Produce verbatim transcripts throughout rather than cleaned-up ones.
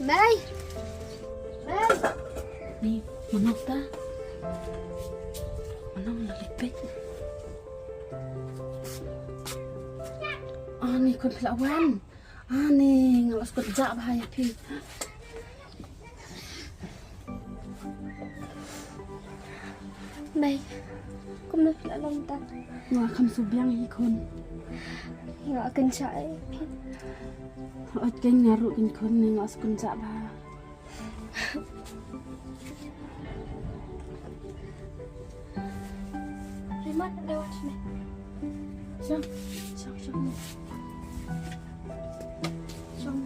Mei. Mei. Ni, manok ta. Manok la lipit. Ah, ni khun phi la wan. Ah, ni nga la sngewthuh bha ïa phi. Mei, kumno phi la long ta? Nga kham sngewbiang hi khun. Nga kynjah ïa phi. Oi, keiñ nga ruh keiñ khun, nga sngewkynjah bha. Remote, dei watch me. Shong, shong, shong. Shong.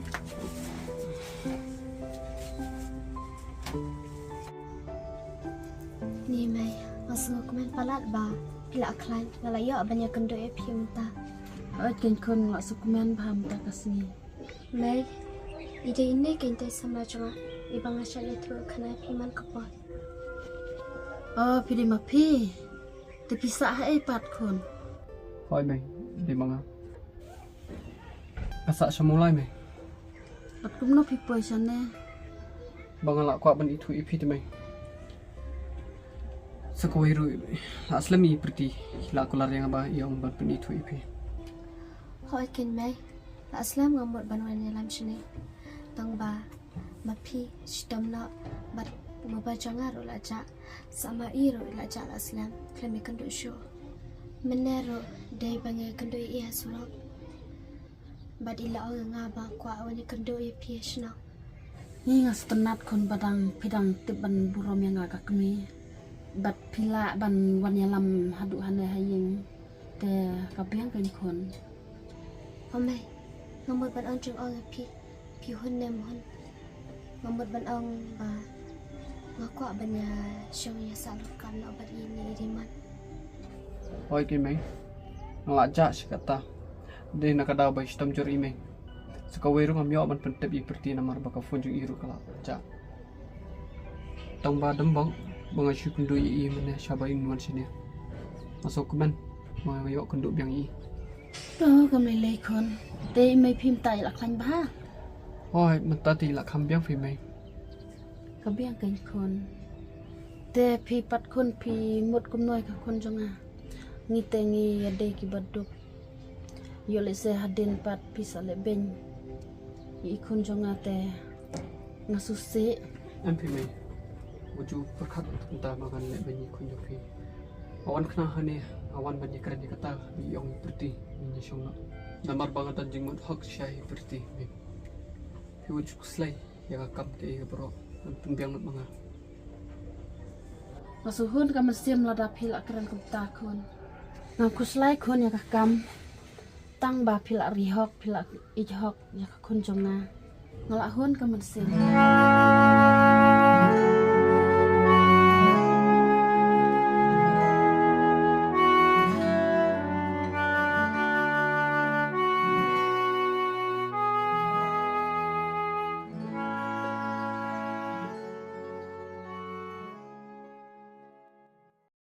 Ni Mei, nga sngewkmen palat ba phi la khlaiñ, nga la ïoh ban ïakynduh ïa phi mynta. Oi keiñ khun, nga sngewkmen bha mynta ka sngi. Mei, i dei ine keiñ te samla jong nga, i ba nga shah ïathuh khana ïa phi man ka por. Oh, phi dei ma phi. Te phi sah ha ei pat khun? Hooid Mei, dei ma nga. Nga sah sha Mawlai Mei. Bad kumno phi poi shane? Ba nga la kwah ban ithuh ïa phi te Mei. Sa kawei ruh la slem i Priti, la kular ïa nga ba i ong ban pynithuh ïa phi. Hooid keiñ Mei, la slem nga mut ban wan ïalam shane. Tang ba ma phi shitom noh bad ma ba jong nga ruh la jah. Sa ma i ruh la jah la slem, khlem ïakynduh shuh. Mynne ruh dei ba nga ïakynduh ïa i ha surok. Bad i la ong ïa nga ba kwah wan ïakynduh ïa phi ha shnong. Ngi nga sngewtynnat khun ba dang phi dang tip ban burom ïa nga ka kmie. Bad phi lah ban wan ïalam haduh hangne ha ïing. Te ka biang keiñ khun. O Mei, nga mut ban ong jingong ïa phi. Phi hun ne em hun. Nga mut ban ong ba nga kwah ban ïa shong ïa sah lok kam noh bad ine i Remote. Hooid keiñ Mei. Nga la jah shi katta. Dei na ka daw ba i shitom jur i Mei. Sa kawei ruh ngam ïoh ban pyntip ïa i Priti namar ba ka phone jong i ruh ka la jah. Tang ba dang bok ba nga shu kynduh ïa i mynne shaba in wan shane. Nga sngewkmen ba nga ïoh kynduh biang ïa i. To kam lei lei khun. Te i mei phi mynta i la khlaiñ bha? Hooid, mynta te i la kham biang phi mei. Ka biang keiñ khun. Te phi pat khun phi mut kumno ïa ka khun jong nga? Ngi te ngi ïa dei kiba duk. Ïoh lehse hadien pat phi sa leh beiñ ïa i khun jong nga te nga sngewsih. Em phi mei. Wat ju pyrkhat mynta ba ngan leh beiñ ïa i khun jong phi. Nga wan khnang hangne, nga wan ban ïakren ïa kata, ïa i ong i Priti, ngin ïa shong noh. Namar ba nga don jingmut hok sha i Priti mei. Phi wat ju khuslai ïa ka kam kaei ka baroh, ngan pynbiang lut ma nga. Nga shu hun ka mynsiem lada phi la kren kumta khun. Ngam khuslai khun ïa ka kam. Tang ba phi la ri hok, phi la ïeit hok ïa ka khun jong nga. Nga la hun ka mynsiem.